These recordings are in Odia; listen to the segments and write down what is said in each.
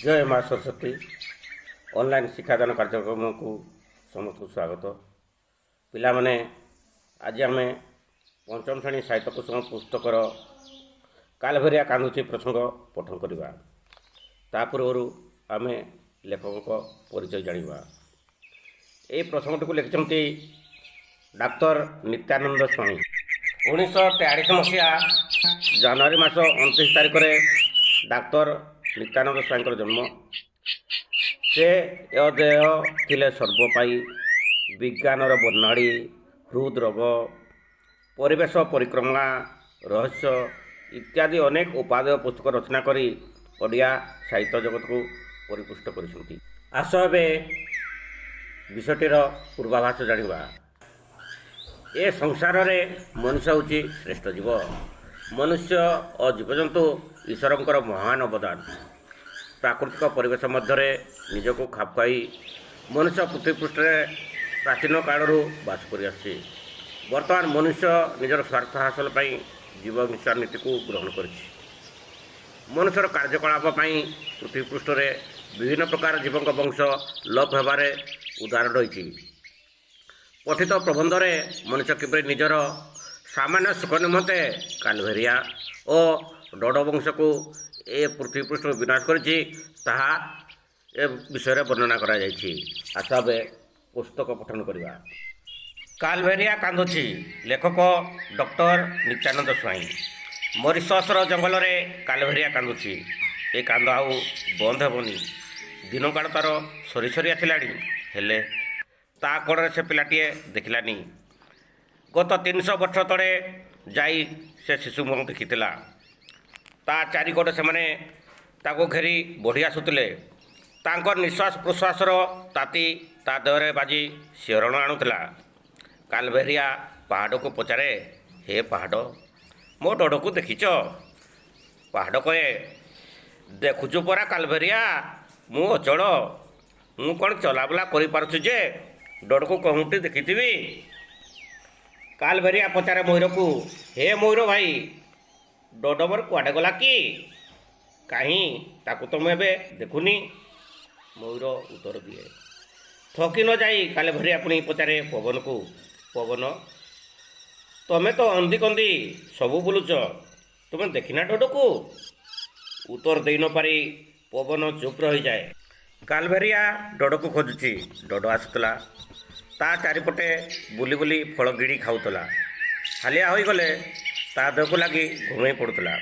ଜୟ ମା ସରସ୍ୱତୀ। ଅନଲାଇନ୍ ଶିକ୍ଷାଦାନ କାର୍ଯ୍ୟକ୍ରମକୁ ସମସ୍ତଙ୍କୁ ସ୍ୱାଗତ। ପିଲାମାନେ, ଆଜି ଆମେ ପଞ୍ଚମ ଶ୍ରେଣୀ ସାହିତ୍ୟ କୁସୁମ ପୁସ୍ତକର କାଲଭେରିଆ କାନ୍ଦୁଛି ପ୍ରସଙ୍ଗ ପଠନ କରିବା। ତା ପୂର୍ବରୁ ଆମେ ଲେଖକଙ୍କ ପରିଚୟ ଜାଣିବା। ଏହି ପ୍ରସଙ୍ଗଟିକୁ ଲେଖିଛନ୍ତି ଡାକ୍ତର ନିତ୍ୟାନନ୍ଦ ସ୍ୱାଇଁ। 1943 ମସିହା ଜାନୁଆରୀ ମାସ 29 ତାରିଖରେ ଡାକ୍ତର ନିତ୍ୟାନନ୍ଦ ସ୍ୱାଇଁଙ୍କର ଜନ୍ମ। ସେ ଏ ଦେହ ଥିଲେ ସର୍ବପାଇ, ବିଜ୍ଞାନର ବର୍ଣ୍ଣାଳୀ, ହୃଦରୋଗ, ପରିବେଶ ପରିକ୍ରମା, ରହସ୍ୟ ଇତ୍ୟାଦି ଅନେକ ଉପାଦେୟ ପୁସ୍ତକ ରଚନା କରି ଓଡ଼ିଆ ସାହିତ୍ୟ ଜଗତକୁ ପରିପୁଷ୍ଟ କରିଛନ୍ତି। ଆସ, ଏବେ ବିଷୟଟିର ପୂର୍ବାଭାସ ଜାଣିବା। ଏ ସଂସାରରେ ମନୁଷ୍ୟ ହେଉଛି ଶ୍ରେଷ୍ଠ ଜୀବ। ମନୁଷ୍ୟ ଓ ଜୀବଜନ୍ତୁ ଈଶ୍ୱରଙ୍କର ମହାନ ଅବଦାନ। ପ୍ରାକୃତିକ ପରିବେଶ ମଧ୍ୟରେ ନିଜକୁ ଖାପଖୁଆଇ ମନୁଷ୍ୟ ପୃଥିବୀ ପୃଷ୍ଠରେ ପ୍ରାଚୀନ କାଳରୁ ବାସ କରିଆସୁଛି। ବର୍ତ୍ତମାନ ମନୁଷ୍ୟ ନିଜର ସ୍ୱାର୍ଥ ହାସଲ ପାଇଁ ଜୀବହିଂସା ନୀତିକୁ ଗ୍ରହଣ କରିଛି। ମନୁଷ୍ୟର କାର୍ଯ୍ୟକଳାପ ପାଇଁ ପୃଥିବୀ ପୃଷ୍ଠରେ ବିଭିନ୍ନ ପ୍ରକାର ଜୀବଙ୍କ ବଂଶ ଲୋପ ହେବାରେ ଉଦାହରଣ ରହିଛି। ପଠିତ ପ୍ରବନ୍ଧରେ ମନୁଷ୍ୟ କିପରି ନିଜର ସାମାନ୍ୟ ସୁଖ ନିମନ୍ତେ କାଲଭେରିଆ ଓ ଡୋଡ଼ ବଂଶକୁ ଏ ପୃଥିବୀ ପୃଷ୍ଠରୁ ବିନାଶ କରିଛି, ତାହା ଏ ବିଷୟରେ ବର୍ଣ୍ଣନା କରାଯାଇଛି। ଆସ, ଏବେ ପୁସ୍ତକ ପଠନ କରିବା। କାଲଭେରିଆ କାନ୍ଦୁଛି, ଲେଖକ ଡକ୍ଟର ନିତ୍ୟାନନ୍ଦ ସ୍ୱାଇଁ। ମରିସସର ଜଙ୍ଗଲରେ କାଲଭେରିଆ କାନ୍ଦୁଛି। ଏ କାନ୍ଦ ଆଉ ବନ୍ଦ ହେବନି। ଦିନକାଳ ତାର ସରି ସରି ଆସିଲାଣି, ହେଲେ ତା କଡ଼ରେ ସେ ପିଲାଟିଏ ଦେଖିଲାନି। ଗତ 300 ବର୍ଷ ତଳେ ଯାଇ ସେ ଶିଶୁ ମୁହଁ ଦେଖିଥିଲା। ତା ଚାରିକଡ଼ ସେମାନେ ତାକୁ ଘେରି ବଢ଼ି ଆସୁଥିଲେ। ତାଙ୍କ ନିଶ୍ୱାସ ପ୍ରଶ୍ୱାସର ତାତି ତା ଦେହରେ ବାଜି ଶିହରଣ ଆଣୁଥିଲା। କାଲଭେରିଆ ପାହାଡ଼କୁ ପଚାରେ, "ହେ ପାହାଡ଼, ମୋ ଡୋଡ଼କୁ ଦେଖିଛ?" ପାହାଡ଼ କହେ, "ଦେଖୁଛୁ ପରା କାଲଭେରିଆ, ମୁଁ ଅଚଳ। ମୁଁ କ'ଣ ଚଲାବୁଲା କରିପାରୁଛି ଯେ ଡୋଡ଼କୁ କେଉଁଠି ଦେଖିଥିବି?" କାଲଭେରିଆ ପଚାରେ ମୟୂରକୁ, "ହେ ମୟୂର ଭାଇ, ଡୋଡ଼ ମୋର କୁଆଡ଼େ ଗଲା କି? କାହିଁ, ତାକୁ ତ ମୁଁ ଏବେ ଦେଖୁନି।" ମୟୂର ଉତ୍ତର ଦିଏ। ଥକି ନ ଯାଇ କାଲଭେରିଆ ପୁଣି ପଚାରେ ପବନକୁ, "ପବନ, ତମେ ତ ଅନ୍ଦି କନ୍ଦି ସବୁ ବୁଲୁଛ, ତୁମେ ଦେଖିନା ଡୋଡ଼କୁ?" ଉତ୍ତର ଦେଇ ନ ପାରି ପବନ ଚୁପ୍ ରହିଯାଏ। କାଲଭେରିଆ ଡୋଡ଼କୁ ଖୋଜୁଛି। ଡୋଡ଼ ଆସୁଥିଲା, ତା ଚାରିପଟେ ବୁଲି ବୁଲି ଫଳ ଗିଳି ଖାଉଥିଲା। ହାଲିଆ ହୋଇଗଲେ ତା ଦେହକୁ ଲାଗି ଘୁମେଇ ପଡ଼ୁଥିଲା।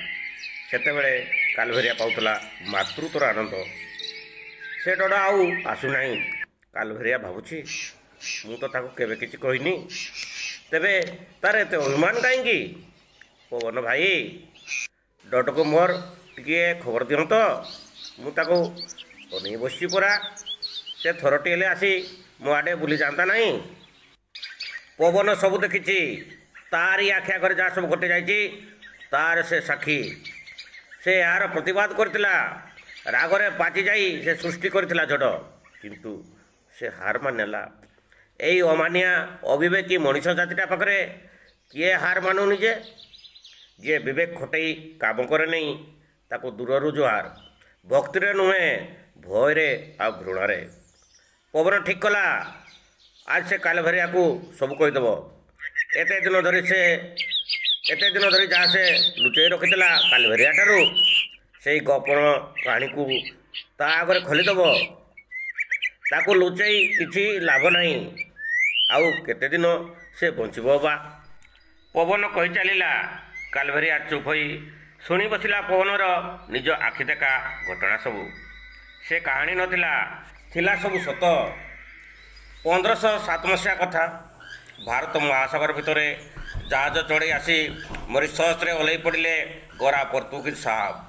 ସେତେବେଳେ କାଲଭେରିଆ ପାଉଥିଲା ମାତୃତ୍ୱର ଆନନ୍ଦ। ସେ ଡୋଡ଼ ଆଉ ଆସୁନାହିଁ। କାଲଭେରିଆ ଭାବୁଛି, ମୁଁ ତ ତାକୁ କେବେ କିଛି କହିନି, ତେବେ ତାର ଏତେ ଅଭିମାନ କାହିଁକି? ପବନ ଭାଇ, ଡୋଡ଼କୁ ମୋର ଟିକିଏ ଖବର ଦିଅନ୍ତ। ମୁଁ ତାକୁ ଅନେଇ ବସିଛି ପରା। ସେ ଥରଟି ହେଲେ ଆସି ମୋ ଆଡ଼େ ବୁଲି ଯାଆନ୍ତା ନାହିଁ? ପବନ ସବୁ ଦେଖିଛି। ତାରି ଆଖି ଆଗରେ ଯାହା ସବୁ ଘଟି ଯାଇଛି, ତାର ସେ ସାକ୍ଷୀ। ସେ ଏହାର ପ୍ରତିବାଦ କରିଥିଲା। ରାଗରେ ପାଚି ଯାଇ ସେ ସୃଷ୍ଟି କରିଥିଲା ଝଡ଼। କିନ୍ତୁ ସେ ହାର ମାନିନେଲା। ଏଇ ଅମାନିଆ ଅବିବେକୀ ମଣିଷ ଜାତିଟା ପାଖରେ କିଏ ହାର ମାନୁନି ଯେ? ଯିଏ ବିବେକ ଖଟେଇ କାମ କରେ ନାହିଁ, ତାକୁ ଦୂରରୁ ଜୁହାର, ଭକ୍ତିରେ ନୁହେଁ, ଭୟରେ ଆଉ ଘୃଣାରେ। ପବନ ଠିକ୍ କଲା, ଆଜି ସେ କାଲଭେରିଆକୁ ସବୁ କହିଦେବ। ଏତେ ଦିନ ଧରି ଯାହା ସେ ଲୁଚେଇ ରଖିଥିଲା କାଲଭେରିଆ ଠାରୁ, ସେଇ ଗୋପନ କାହାଣୀକୁ ତା ଆଗରେ ଖୋଲିଦେବ। ତାକୁ ଲୁଚେଇ କିଛି ଲାଭ ନାହିଁ। ଆଉ କେତେ ଦିନ ସେ ବଞ୍ଚିବ ବା? ପବନ କହି ଚାଲିଲା। କାଲଭେରିଆ ଚୁପ୍ ହୋଇ ଶୁଣି ବସିଲା ପବନର ନିଜ ଆଖି ଦେଖା ଘଟଣା ସବୁ। ସେ କାହାଣୀ ନଥିଲା, ଥିଲା ସବୁ ସତ। 1507 ମସିହା କଥା। ଭାରତ ମହାସାଗର ଭିତରେ ଜାହାଜ ଚଢ଼େଇ ଆସି ମରିସସରେ ଓହ୍ଲେଇ ପଡ଼ିଲେ ଗୋରା ପର୍ତ୍ତୁଗୀଜ ସାହାବ।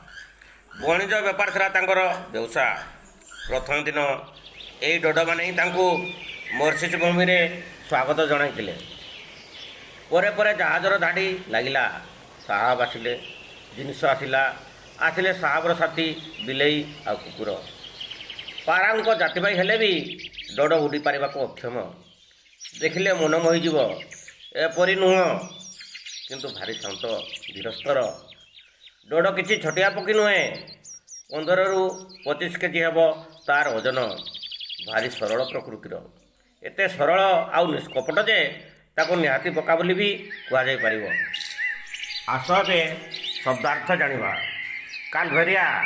ବଣିଜ ବେପାର ଥିଲା ତାଙ୍କର ବ୍ୟବସାୟ। ପ୍ରଥମ ଦିନ ଏଇ ଡୋଡ଼ମାନେ ହିଁ ତାଙ୍କୁ ମରିସସ୍ ଭୂମିରେ ସ୍ୱାଗତ ଜଣାଇଥିଲେ। ପରେ ପରେ ଜାହାଜର ଧାଡ଼ି ଲାଗିଲା। ସାହାବ ଆସିଲେ, ଜିନିଷ ଆସିଲା, ଆସିଲେ ସାହାବର ସାଥୀ ବିଲେଇ ଆଉ କୁକୁର। ପାରାଙ୍କ ଜାତିଭାଇ ହେଲେ ବି ଡୋଡ଼ ଉଡ଼ି ପାରିବାକୁ ଅକ୍ଷମ। ଦେଖିଲେ ମନ ମୋହିଯିବ ଏପରି ନୁହଁ, କିନ୍ତୁ ଭାରି ଶାନ୍ତ, ଧୀରସ୍ଥିର। ଡୋଡ଼ କିଛି ଛୋଟିଆ ପକ୍ଷୀ ନୁହେଁ। 15ରୁ 25 କେଜି ହେବ ତାର ଓଜନ। ଭାରି ସରଳ ପ୍ରକୃତିର। ଏତେ ସରଳ ଆଉ ନିଷ୍କପଟ ଯେ ତାକୁ ନିହାତି ବୋକା ବୋଲି ବି କୁହାଯାଇପାରିବ। ଆସ, ଏବେ ଶବ୍ଦାର୍ଥ ଜାଣିବା। କାଲଭେରିଆ,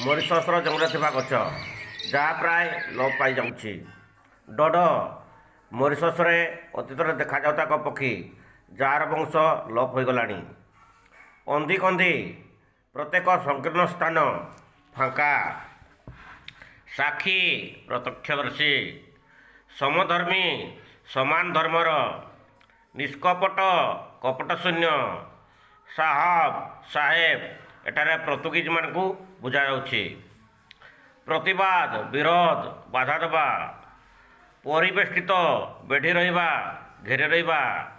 ମରିସସର ଜଙ୍ଗଲରେ ଥିବା ଗଛ, ଯାହା ପ୍ରାୟ ଲୋପ ପାଇଯାଉଛି। ଡଡ, ମରିସସରେ ଅତୀତରେ ଦେଖାଯାଉଥିବା ଏକ ପକ୍ଷୀ, ଯାହାର ବଂଶ ଲୋପ ହୋଇଗଲାଣି। ଅନ୍ଧିକନ୍ଧି, ପ୍ରତ୍ୟେକ ସଂକୀର୍ଣ୍ଣ ସ୍ଥାନ, ଫାଙ୍କା। ସାକ୍ଷୀ, ପ୍ରତ୍ୟକ୍ଷଦର୍ଶୀ। ସମଧର୍ମୀ, ସମାନ ଧର୍ମର। ନିଷ୍କପଟ, କପଟଶୂନ୍ୟ। ସାହବ, ସାହେବ, ଏଠାରେ ପର୍ତ୍ତୁଗୀଜମାନଙ୍କୁ ବୁଝାଯାଉଛି। ପ୍ରତିବାଦ, ବିରୋଧ, ବାଧା ଦେବା। ପରିବେଷ୍ଟିତ, ବେଢ଼ି ରହିବା, ଘେରି ରହିବା।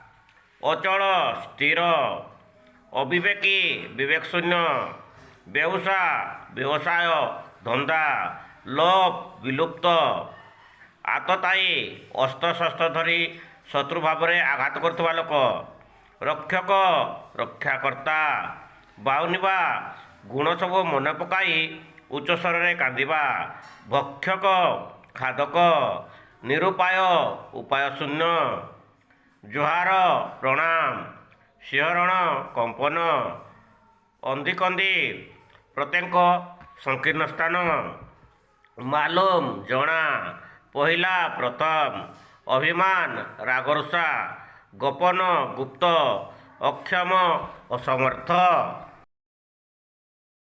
ଅଚଳ, ସ୍ଥିର। ଅବିବେକୀ, ବିବେକ ଶୂନ୍ୟ। ବେଉସା, ବ୍ୟବସାୟ, ଧନ୍ଦା। ଲୋପ, ବିଲୁପ୍ତ। ଆତତାୟୀ, ଅସ୍ତ୍ରଶସ୍ତ୍ର ଧରି ଶତ୍ରୁ ଭାବରେ ଆଘାତ କରୁଥିବା ଲୋକ। ରକ୍ଷକ, ରକ୍ଷାକର୍ତ୍ତା। ବାହୁନିବା, ଗୁଣ ସବୁ ମନେ ପକାଇ ଉଚ୍ଚ ସ୍ୱରରେ କାନ୍ଦିବା। ଭକ୍ଷକ, ଖାଦକ। ନିରୁପାୟ, ଉପାୟ ଶୂନ୍ୟ। ଜୁହାର, ପ୍ରଣାମ। ଶିହରଣ, କମ୍ପନ। ଅନ୍ଧିକନ୍ଧି, ପ୍ରତ୍ୟେକ ସଂକୀର୍ଣ୍ଣ ସ୍ଥାନ। ମାଲୁମ, ଜଣା। ପହିଲା, ପ୍ରଥମ। ଅଭିମାନ, ରାଗରୁଷା। ଗୋପନ, ଗୁପ୍ତ। ଅକ୍ଷମ, ଅସମର୍ଥ।